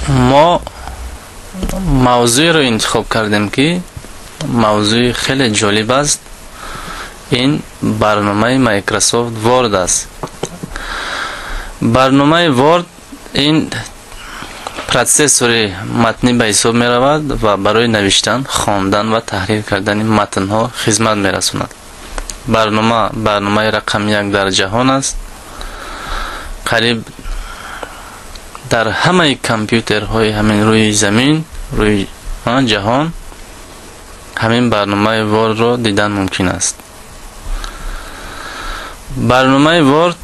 Мо мавзӯеро интихоб кардем, ки мавзӯи хеле ҷолиб аст. Ин барномаи Microsoft Word аст. Барномаи Word ин процессори матнӣ ба ҳисоб меравад ва барои навиштан, хондан ва таҳрир кардани матнҳо хизмат мерасонад. Барнома барномаи рақами як дар ҷаҳон аст. Қариб дар ҳамаи компютерҳои ҳамин рӯи замин, рӯи ҷаҳон ҳамин барномаи Word-ро дидан мумкин аст. Барномаи Word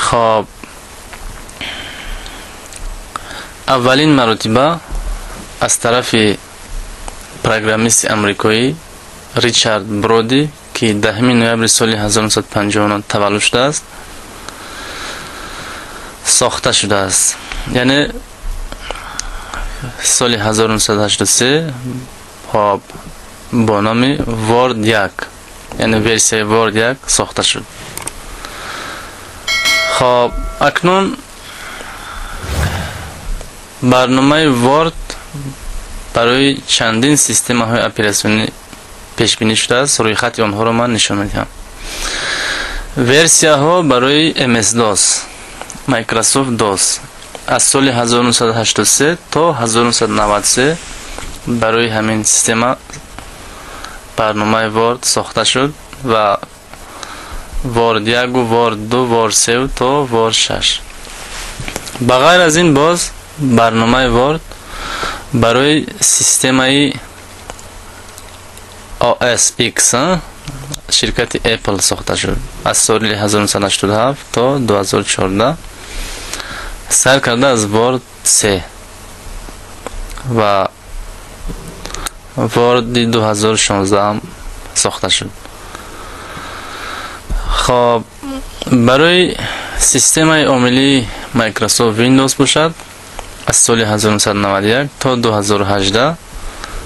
хоб аввалин маротиба аз тарафи программисти амрикоӣ Ричард Броди, ки 10 ноябри соли 1959 таваллуд шудааст, сохта шудааст. Яъне соли 1983 хоб бо номи Word 1, яъне версияи Word 1 сохта шуд. Хоб акнун барномаи Word барои чандин системаҳои оператсионӣ пешбинӣ шудааст. Рӯйхати онҳоро ман нишон медиҳам. Версияҳо барои MS-DOS, Microsoft DOS аз соли 1983 то 1993 барои ҳамин система барномаи Word сохта шуд ва Word 1, Word 2, Word 3 то Word 6. Ба ғайр аз ин боз барномаи Word барои системаи OS X ширкати Apple сохта шуд аз соли 1987 то 2014, сар карда аз Word 3 ва Word 2016 сохта шуд. Хоб барои системаи омилии Microsoft Windows бошад, аз соли 1991 то 2018,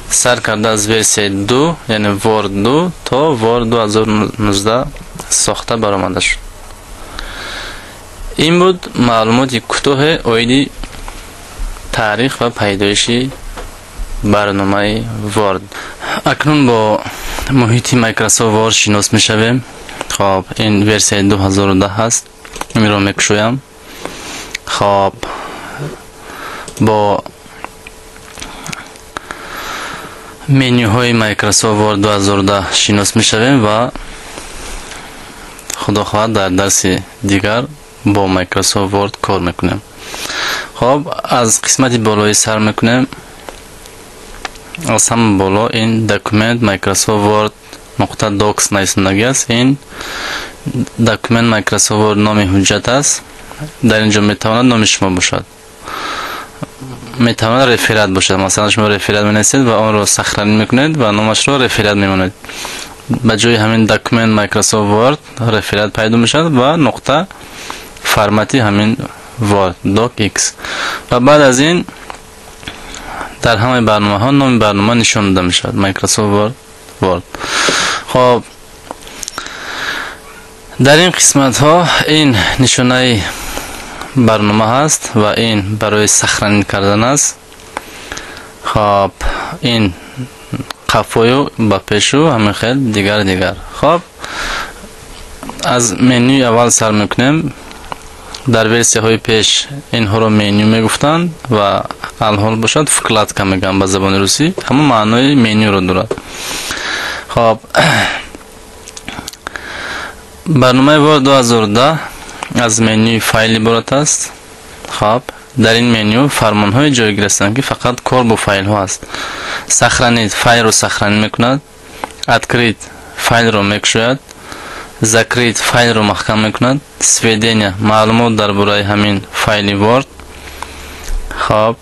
сар карда аз версияи 2, яъне Word 2 то Word 2019 сохта баромада шуд. Ин буд маълумоти кӯтоҳе оиди таърих ва пайдоиши барномаи Word. Акнун бо муҳити Microsoft Word шинос мешавем. Хоб ин версияи 2010 аст. Инро мекушоям. Хоб бо менюҳои Microsoft Word 2010 шинос мешавем ва худо хоҳад дар дарси дигар бо Microsoft Word кор мекунем. Хоб аз қисмати болоӣ сар мекунем. Аз ҳама боло ин документ Microsoft Word нуқта docs нависондагӣ аст. Ин документ Microsoft Word номи ҳуҷҷат аст. Дар ин ҷо метавонад номи шумо бошад, метавонад реферат бошад. Масалан, шумо реферат менависед ва онро сохранӣ мекунед ва номашро реферат мемонед. Ба ҷои ҳамин документ Microsoft Word реферат пайдо мешавад ва нуқта формати ҳамин Word docx. Ва баъд аз ин дар ҳамаи барномаҳо номи барнома нишон дода мешавад, Microsoft Word Word. Хоб дар ин қисматҳо ин нишонаи барнома ҳаст ва ин барои сохранӣ кардан аст. Хоб ин қафою ба пешу ҳамин хел дигар дигар. Хоб аз менюи аввал сар мекунем. Дар версияҳои пеш инҳоро меню мегуфтанд ва алҳол бошад вкладка мегӯянд ба забони русӣ, ҳамон маънои менюро дорад. Хоб барномаи Word 2010 аз менюи файл иборат аст. Хоб дар ин меню фармонҳое ҷойгир ҳастанд, ки фақат кор бо файлҳо аст. Сохранить файлро сохранӣ мекунад, открыть файлро мекушояд, закрыть файлро маҳкам мекунад, сведения маълумот дар бораи ҳамин файли Word. Хоб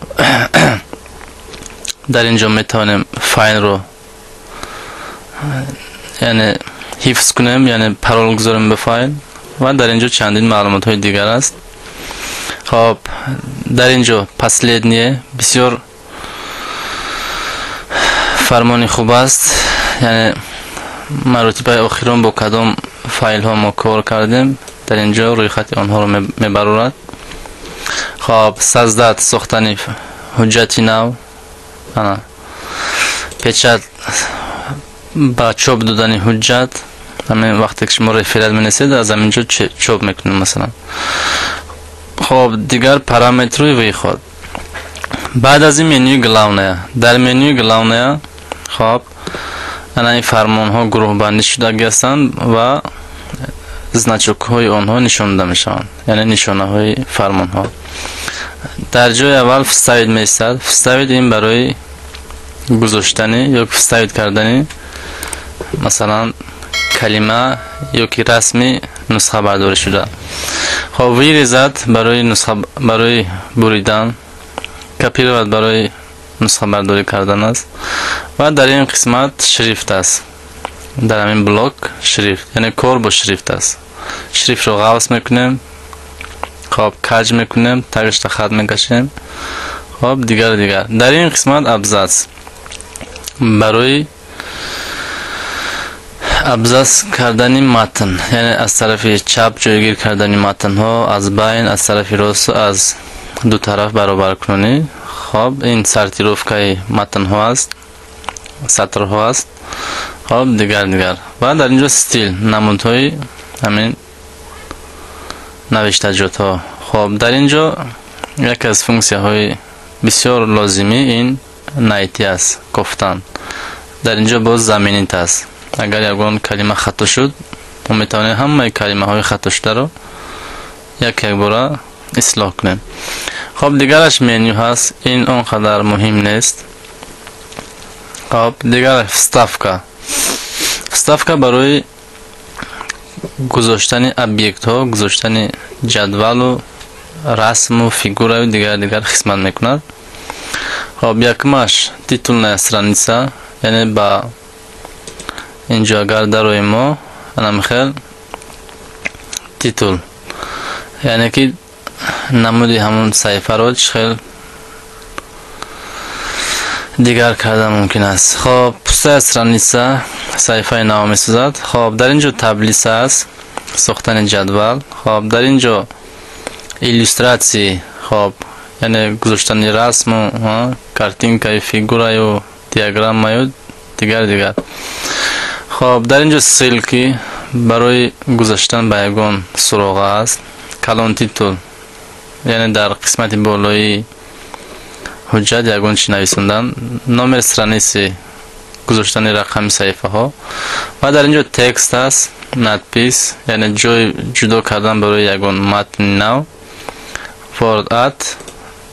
дар ин ҷо метавонем файлро яъне ҳифз кунем, яъне парол гузорем ба файл ва дар ин ҷо чандин маълумотҳои дигар аст. Хоб дар ин ҷо последние бисёр фармони хуб аст, яъне маротибаи охирон бо кадом файлҳо мо кор кардем, дар ин ҷо рӯйхати онҳоро мебарорад. Хоб, создать, сохтани ҳуҷҷати нав, ана печать, ба чоп додани ҳуҷҷат. Ҳамин вақте ки шумо реферат менависед, аз ҳамин ҷо чоп мекунед, масалан. Хоб, дигар параметры, выход. Баъд аз ин менюи главная. Дар менюи главная, хоб, ана ин фармонҳо гурӯҳбандӣ шудагӣ ҳастанд ва значокҳои онҳо нишон дода мешаванд, яъне нишонаҳои фармонҳо. Дар ҷои аввал вставить меистад. Вставить ин барои гузоштани ё вставить кардани, масалан, калима ё ки расми нусхабардорӣ шуда. Хоб, вырезать барои нусха, барои буридан, копировать барои нусхабардорӣ кардан аст. Ва дар ин қисмат шрифт аст. Дар ҳамин блок шрифт, яъне кор бо шрифт аст. Шрифтро ғафз мекунем, хоб, каҷ мекунем, тагишта хат мекашем, хоб, дигар дигар. Дар ин қисмат абзац, барои абзац кардани матн, яъне аз тарафи чап ҷойгир кардани матнҳо, аз байн, аз тарафи рост, аз ду тараф баробаркунонӣ. Хоб, ин сортировкаи матнҳо аст, сатрҳо аст. Хоб, дигар дигар. Ва дар ин ҷо стиль, намудҳои ҳамин навиштаҷотҳо. Хоб, дар ин ҷо яке аз функсияҳои бисёр лозимӣ ин найти аст, кофтан. Дар ин ҷо боз заменить аст. Агар ягон калима хато шуд, мо метавонем ҳамаи калимаҳои хатошударо як якбора ислоҳ кунем. Хоб, дигараш меню ҳаст, ин он қадар муҳим нест. Хоб, дигараш вставка. Вставка барои гузоштани объектҳо, гузоштани ҷадвалу расму фигураю дигар дигар хизмат мекунад. Хоб, якумаш титульная страница, яъне ба инҷо агар дароем мо, анамихел титул, яъне ки намуди ҳамун саҳифаро чӣ хел дигар кардан мумкин аст. Хоб, пустая страница саҳифаи нав месозад. Хоб, дар ин ҷо таблица аст, сохтани ҷадвал. Хоб, дар ин ҷо иллюстрации, хоб, яъне гузоштани расму картинкаю, фигураю, диаграммаю, дигар дигар. Хоб, дар ин ҷо ссылки барои гузаштан ба ягон суроға аст. Колонтитул, яъне дар қисмати болои ҳуҷҷат ягон чи нависондан. Номер страницы, гузоштани рақами саҳифаҳо. Ва дар ин ҷо текст аст, надпись, яъне ҷой ҷудо кардан барои ягон матни нав. WordArt,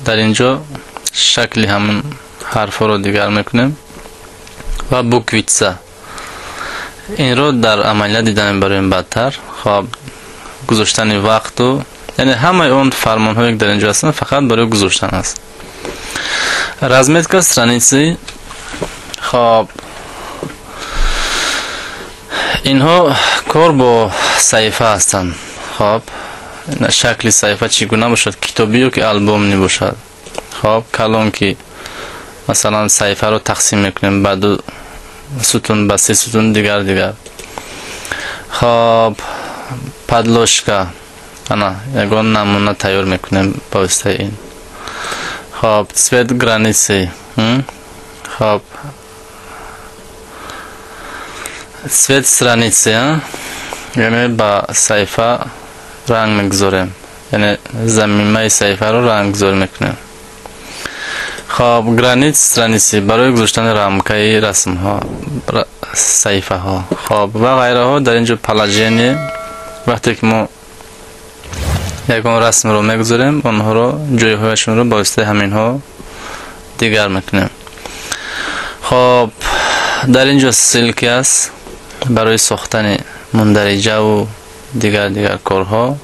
дар ин ҷо шакли ҳамун ҳарфҳоро дигар мекунем. Ва буквица, инро дар амалият дида мебароем баъдтар. Хоб, гузоштани вақту, яъне ҳамаи он фармонҳое, ки дар ин ҷо ҳастанд, фақат барои гузоштан аст. Разметка страницы. Хоб, инҳо кор бо саҳифа ҳастанд. Хоб, шакли саҳифа чӣ гуна бошад, китобӣ ё ки альбомӣ бошад. Хоб, колонки, масалан, саҳифаро тақсим мекунем ба ду сутун, ба се сутун, дигар дигар. Хоб, подложка, ана ягон намуна тайёр мекунем ба воситаи ин. Хоб, цвет границы, хоб, цвет страницы, яъне ба саҳифа ранг мегузорем, яъне замимаи саҳифаро ранггузорӣ мекунем. Хоб, границ страницы барои гузоштани рамкаи расмҳо, саҳифаҳо. Хоб, ва ғайраҳо. Дар ин ҷо положение, вақте ки мо ягон расмро мегузорем, онҳоро, ҷойҳояшонро ба воситаи ҳаминҳо дигар мекунем. Хоб, дар ин ҷо ссылки аст барои сохтани мундариҷаву дигар дигар корҳо.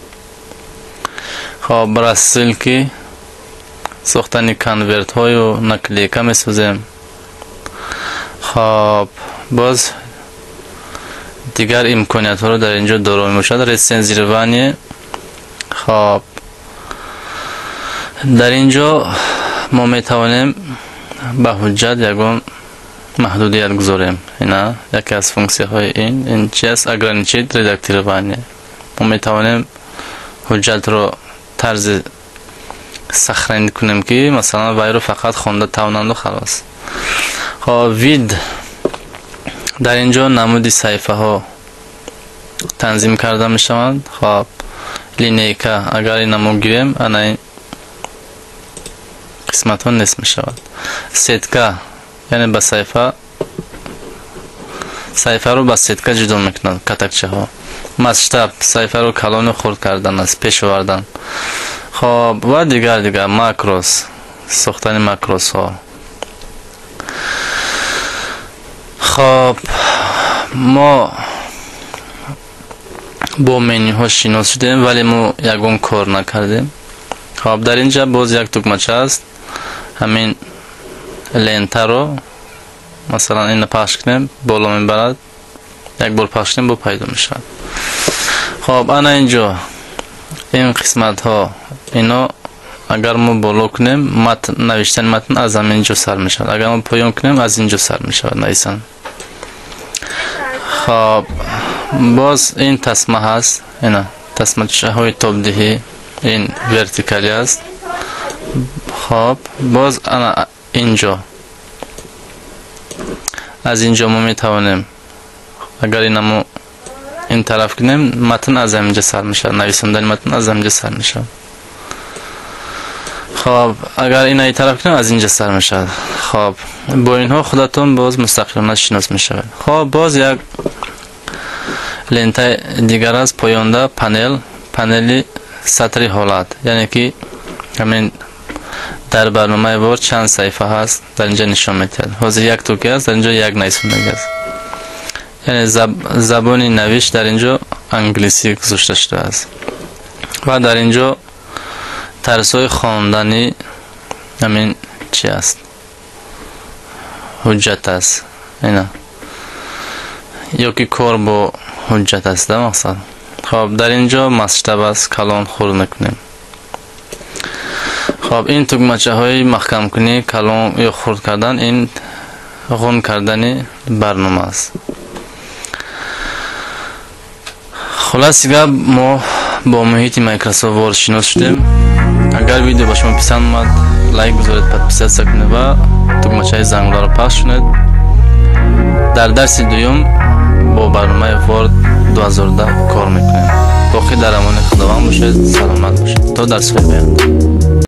Хоб, рассылки, сохтани конвертҳою наклейка месозем. Хоб, боз дигар имкониятҳоро дар ин ҷо доро мебошад. Рецензирование. Хоб, дар ин ҷо мо метавонем ба ҳуҷҷат ягон маҳдудият гузорем. Ина яке аз функсияҳои ин чи аст? Ограничить редактирование. Мо метавонем ҳуҷҷатро тарзи сохранить кунем, ки масалан вайро фақат хонда тавонанду халос. Хоб, вид, дар ин ҷо намуди саҳифаҳо танзим карда мешаванд. Хоб, линейка, агар ина мо гирем, ана ин қисматҳо нест мешавад. Сетка, яъне ба саҳифа, саҳифаро ба сетка ҷудо мекунад, катакчаҳо. Масштаб, саҳифаро калону хурд кардан аст, пеш овардан. Хоб, ва дигар макрос, сохтани макросҳо. Хоб, мо бо менюҳо шинос шудем, вале мо ягон кор накардем. Хоб, дар ин ҷа боз як тугмача аст. Ҳамин лентаро, масалан, ина пахш кунем, боло мебарад, як бор пахш кунем, бо пайдо мешавад. Хоб, ана ин ҷо ин қисматҳо, ино агар мо боло кунем, матн, навиштани матн аз ҳамин ҷо сар мешавад. Агар мо поён кунем, аз ин ҷо сар мешавад нависан. Хоб, боз ин тасма ҳаст, ина тасмачаҳои тобдиҳӣ, ин вертикалӣ аст. Хоб, боз ана ин ҷо, аз ин ҷо мо метавонем, агар ина мо ин тараф кунем, матн аз ҳамин ҷо сар мешавад, нависондани матн аз ҳамин ҷо сар мешавад. Хоб, агар ина ин тараф кунем, аз ин ҷо сар мешавад. Хоб, бо инҳо худатон боз мустақилона шинос мешавед. Хоб, боз як лентаи дигар аст поёнда, панел, панели сатри ҳолат, яъне ки ҳамин дар барномаи Word чанд саҳифа ҳаст, дар инҷа нишон медиҳад. Ҳозир як туки аст, дар инҷо як нависондагӣ аст. Яъне забони навишт дар инҷо англисӣ гузошта шудааст. Ва дар инҷо тарзҳои хондани ҳамин чи аст? Ҳуҷҷат аст. Ина. Ё ки кор бо ҳуҷҷат аст, да, мақсад. Хоб, дар инҷо масштаб аст, калон хурд мекунем. Хоб, ин тугмачаҳои маҳкамкунӣ, калон ё хурд кардан, ин ғун кардани барнома аст. Хулоси гап, мо бо муҳити Microsoft Word шинос шудем. Агар видео ба шумо писанд омад, лайк гузоред, подписаться кунед ва тугмачаи зангуларо пахш кунед. Дар дарси дуюм бо барномаи Word 2010 кор мекунем. Боқӣ дар амони Худованд бошед, саломат бошед. То дарсҳои оянда.